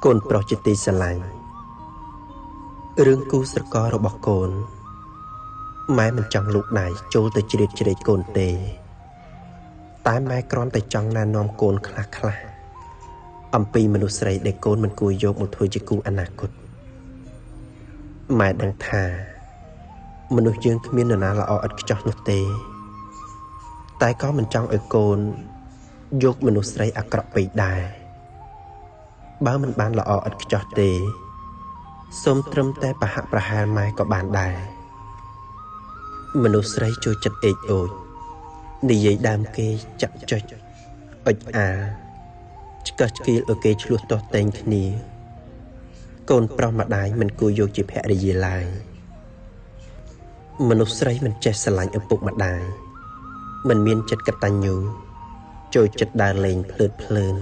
កូនប្រុសជាទីស្រឡាញ់រឿងគូស្រកររបស់កូនម៉ែមិនចង់លូកដៃចូលទៅជ្រៀតជ្រែកកូនទេតែម៉ែគ្រាន់តែចង់ណែនាំកូនខ្លះខ្លះអំពីមនុស្សស្រីដែលកូនមិនគួរយកមកធ្វើជាគូអនាគតម៉ែដឹងថាមនុស្សយើងគ្មាននរណាល្អឥតខ្ចោះនោះទេតែក៏មិនចង់ឲ្យកូនយកមនុស្សស្រីអាក្រក់ពេកដែរបើមិនបានល្អឥតខ្ចោះទេសូមត្រឹមតែប្រហាក់ប្រហែលម៉ែក៏បានដែរមនុស្សស្រីចូលចិត្តអេកអូចនិយាយដើមគេចាក់ចុចអុចអាឆ្កឹះឆ្កៀលឲ្យគេឆ្លោះទាស់ទែងគ្នាកូនប្រុសម្ដាយមិនគួរយកជាភរិយាឡើយមនុស្សស្រីមិនចេះស្រឡាញ់ឪពុកម្ដាយមិនមានចិត្តកតញ្ញូចូលចិត្តដើរលេងភ្លើតភ្លើន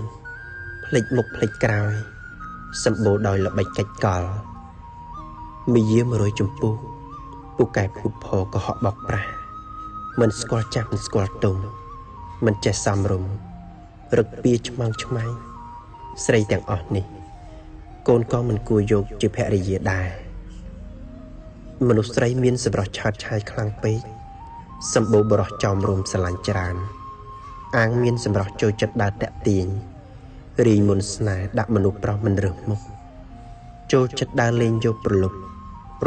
ភ្លេចមុខភ្លេចក្រោយសម្បូរដោយល្បិចកិច្ចកលមាយា100ចំពោះពូកែភូតផកុហកបោកប្រាស់មិនស្គាល់ចាស់មិនស្គាល់ទុំមិនចេះសមរម្យរឹកពីឆ្មាំងឆ្មៃស្រីទាំងអស់នេះកូនក៏មិនគួរយកជាភរិយាដែរមនុស្សស្រីមានសម្រស់ឆើតឆាយខ្លាំងពេកសម្បូរបរោះចោមរោមស្រឡាញ់ច្រើនអាងមានសម្រស់ចូលចិត្តដើរតាក់ទាញរីងមុនស្នេហ៍ដាក់មនុស្សប្រុសមិនរើសមុខចូលចិត្តដើរលេងយកប្រលប់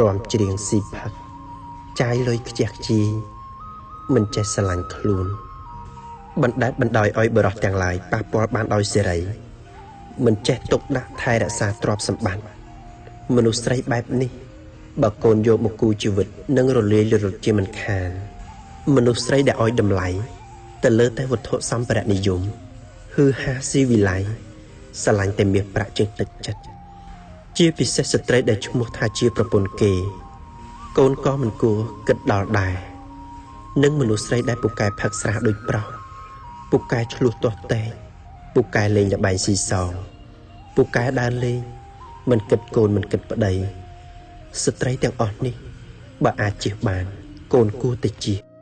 រំច្រៀងស៊ីផឹកចាយលុយខ្ជះខ្ជាយមិនចេះស្រឡាញ់ខ្លួនបណ្ដែតបណ្ដោយឲ្យបរោះទាំងឡាយប៉ះពាល់បានដោយសេរីមិនចេះទុកដាក់ថែរក្សាទ្រព្យសម្បត្តិមនុស្សស្រីបែបនេះបើកូនយកមកគូជីវិតនឹងរលាយលរត់ជាមិនខានមនុស្សស្រីដែលឲ្យតម្លៃទៅលើតែវត្ថុសម្ភារៈនិយមហឺហាស៊ីវិល័យស្រឡាញ់តែមាសប្រាក់ជាងទឹកចិត្តជាពិសេសស្ត្រីដែលឈ្មោះថាជាប្រពន្ធគេកូនក៏មិនគួរគិតដល់ដែរនិងមនុស្សស្រីដែលពូកែផឹកស្រាដូចប្រុសពូកែឆ្លោះទាស់តែងពូកែលេងល្បែងស៊ីសងពូកែដើរលេងមិនគិតកូនមិនគិតប្តីស្ត្រីទាំងអស់នេះបើអាចជៀសបានកូនគួរតែជៀស។